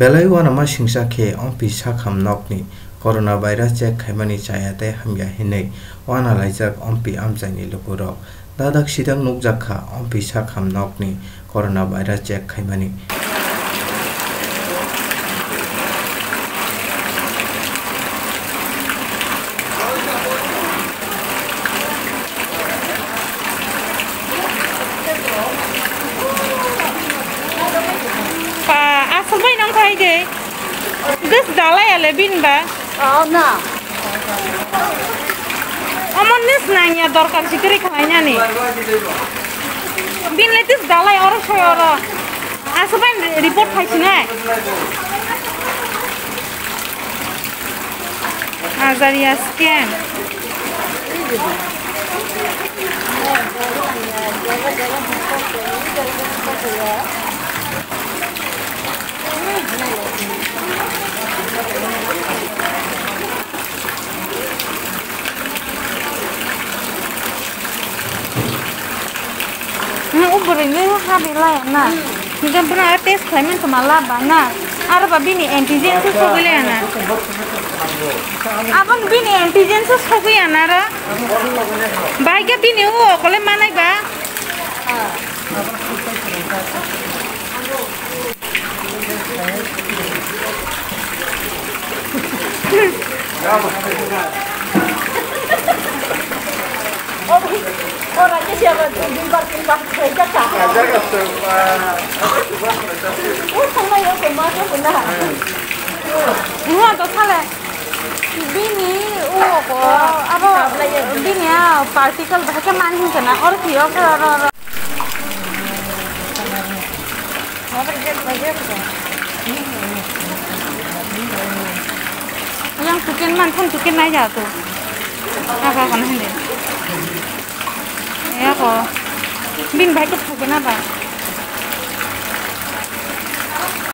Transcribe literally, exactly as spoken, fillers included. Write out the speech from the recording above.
Belai uanama singsa khe ompi sakham nokni coronavirus check khaimani chaya tei hamya hinwi uana laijak ompi amchaini lukurok. Dadak sidak nukjak kha ompi sakham nokni coronavirus check khaimani. Pa, aswk bai nang khai de. Ges dalai ale bin ba. Oh, na. Omo nis nangya dorkar si kwrwi khlainani. Bin le tis dalai oro soi oro. Aswk bai report khai sinai. Azaria scam. Nang o bwrwi nwi ha ri laya na. Hingke bono test khlai mani tongma lab ba na. Aro ba bini antigen se sogwi laya na. Aboni bini antigen se sogwi ya na ro. Bai khe bini o okole manai ba. Nua to sale. Bini o ko abo bini a particle bahai khe man hin kana or ki o khe oro oro. Yang tuken man thon tuken nai ja to. Apa kana hindi. Ya ko. Bin bahai khe tuken apa?